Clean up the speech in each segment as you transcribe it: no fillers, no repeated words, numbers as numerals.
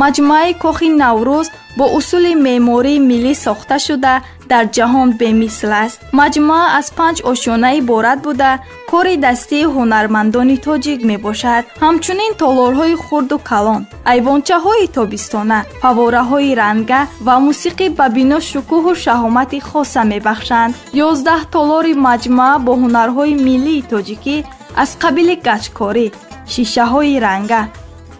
Маҷмӯаи Кохи Наврӯз бо усули меъмории миллӣ сохта шуда дар ҷаҳон бемисл аст. Маҷмӯа аз 5 ошёна иборат буда, кори дастии ҳунармандони тоҷик мебошад. Ҳамчунин толорҳои хурду калон, айвончаҳои тобистона, фаввораҳои ранга ва мусиқӣ ба бино шукӯҳу шаҳомати хоса мебахшанд. 11 толори маҷмӯа бо ҳунарҳои миллии тоҷикӣ аз қабили гачкорӣ, шишаҳои ранга,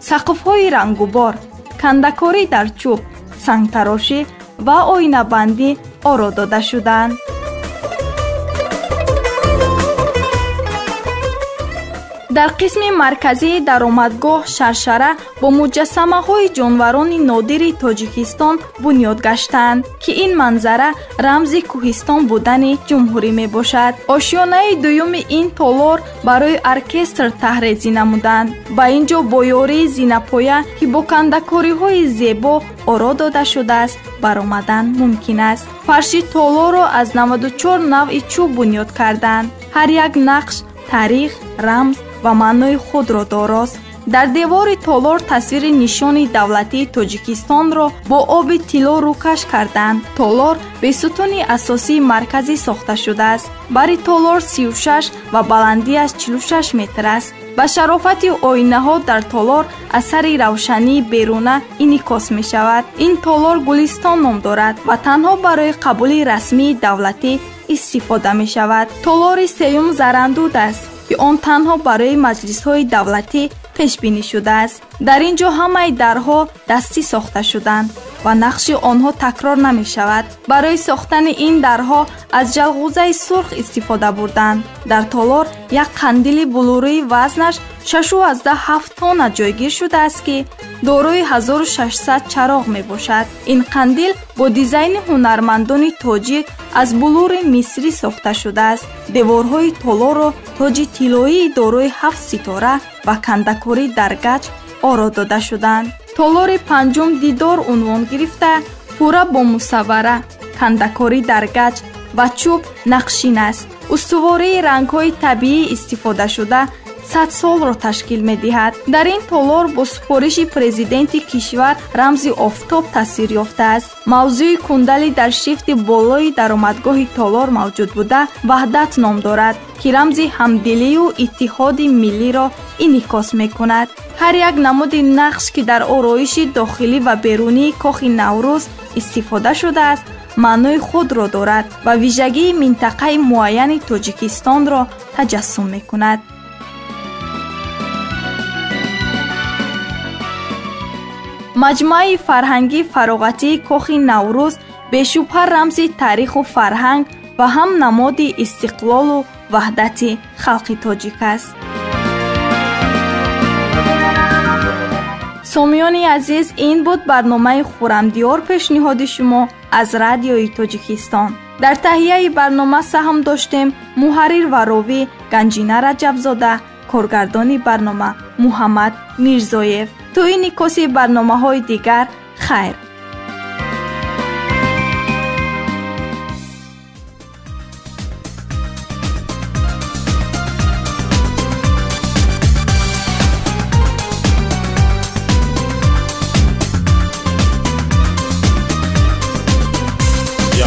сақфҳои рангубор, кандакорӣ дар чӯб, сангтарошӣ ва оинабандӣ оро дода шуданд. Дар қисми марказии даромадгоҳ шаршара бо муҷассамаҳои ҷонварони нодири Тоҷикистон бунёд гаштанд, ки ин манзара рамзи кӯҳистон будани ҷумҳурӣ мебошад. Ошёнаи дуюми ин толор барои оркестр таҳрезӣ намуданд. Ба ин ҷо бо ёрии зинапоя, ки бо кандакориҳои зебо оро дода шудааст, баромадан мумкин аст. Фарши толорро аз 94 навъи чӯб бунёд карданд. Ҳар як нақш таърих, рамз ва маънои худро дорост. Дар девори толор тасвири нишони давлатии Тоҷикистонро бо оби тилло рӯкаш карданд. Толор бесутуни асосии марказӣ сохта шудааст. Бари толор 36 ва баландиаш 46 метр аст. Ба шарофати оинаҳо дар толор асари равшании беруна инъикос мешавад. Ин толор Гулистон ном дорад ва танҳо барои қабули расмии давлатӣ истифода мешавад. Толори сеюм Зарандуд аст, ки он танҳо барои маҷлисҳои давлатӣ пешбинӣ шудааст. Дар ин ҷо ҳамаи дарҳо дастӣ сохта шуданд ва нақши онҳо такрор намешавад. Барои сохтани ин дарҳо аз ҷалғӯзаи сурх истифода бурданд. Дар толор як қандили булурии вазнаш 6,7 тонна ҷойгир шудааст, ки дорои 1600 чароғ мебошад. Ин қандил бо дизайни ҳунармандони тоҷик аз булури мисрӣ сохта шудааст. Деворҳои толорро тоҷи тиллоии дорои 7 ситора ва кандакорӣ дар гач оро дода шуданд. Толори панҷум Дидор унвон гирифта, пурра бо мусаввара, кандакорӣ дар гач ва чӯб нақшин аст. Устувории рангҳои табиӣ истифодашуда 100 солро ташкил медиҳад. Дар ин толор бо супориши президенти кишвар рамзи офтоб тасвир ёфтааст. Мавзӯи кундали дар шифти болои даромадгоҳи толор мавҷуд буда Ваҳдат ном дорад, ки рамзи ҳамдилию иттиҳоди миллиро инъикос мекунад. Ҳар як намуди нақш, ки дар ороиши дохилӣ ва берунии Кохи Наврӯз истифода шудааст, маънои худро дорад ва вижагии минтақаи муайяни Тоҷикистонро таҷассум мекунад. Маҷмӯаи фарҳангӣ фароғатии Кохи Наврӯз бешубҳа рамзи таъриху фарҳанг ва ҳам намоди истиқлолу ваҳдати халқи тоҷик аст. Сомиёни азиз, ин буд барномаи Хуррамдиёр пешниҳоди шумо аз Радиои Тоҷикистон. Дар таҳияи барнома саҳм доштем муҳаррир ва ровӣ Ганҷина Раҷабзода, коргардони барнома Муҳаммад Мирзоев. То инъикоси барномаҳои дигар, хайр.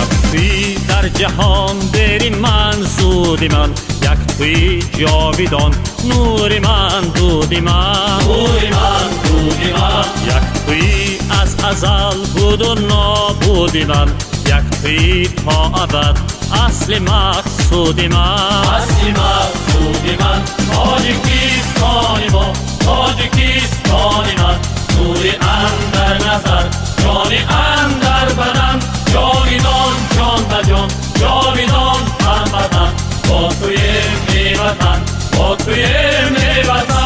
Як туи дар ҷаҳон бери ман суди ман, як туи ҷовидон нури ман дуди ман, нури ман дуди ман, як туи аз азал буду нобуди ман, як туи то абад асли мақсуди ман, асли мақсуди ман, Тоҷикистони мо, Тоҷикистони ман, нури андар назар, ҷони андар бадан, ҷовидон ҷон ба ҷон, ҷовидон тан ба тан, бо туем эй ватан, бо туем эй ватан.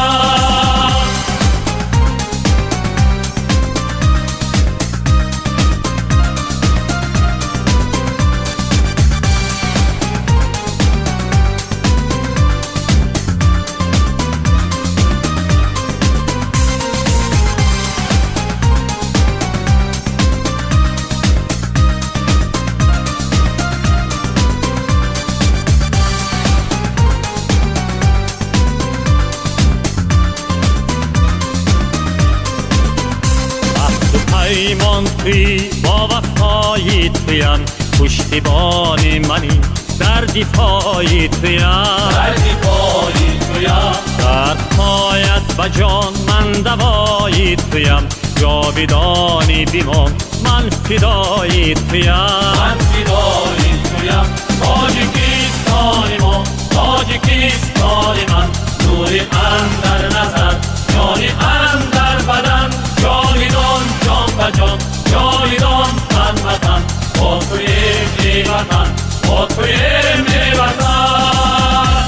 Паймон туи бо вафои туям, пуштибони мани дар дифои туям, дар дифои туям. Дардҳоят ба ҷон ман давои туям, ҷовидонӣ бимон ман фидои туям, ман фидои туям. Тоҷикистони мо, Тоҷикистони ман, нури андар назар, ҷони андар бадан, ҷовидон ҷон ба ҷон, ҷовидон тан ба тан, бо туем эй ватан, бо туем эй ватан.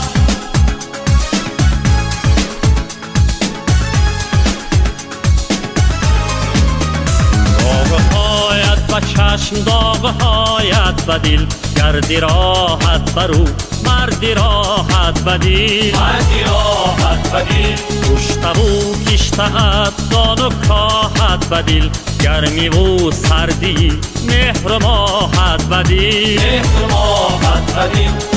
Доғҳоят ба чашм, доғҳоят ба дил, гарди роҳат бар ӯ, марди роҳат ба дил, марди роҳат ба дил. Куштаву киштаат дону коҳат ба дил, гармиву сардӣ меҳру моҳат ба дил, меҳру моҳат ба дил.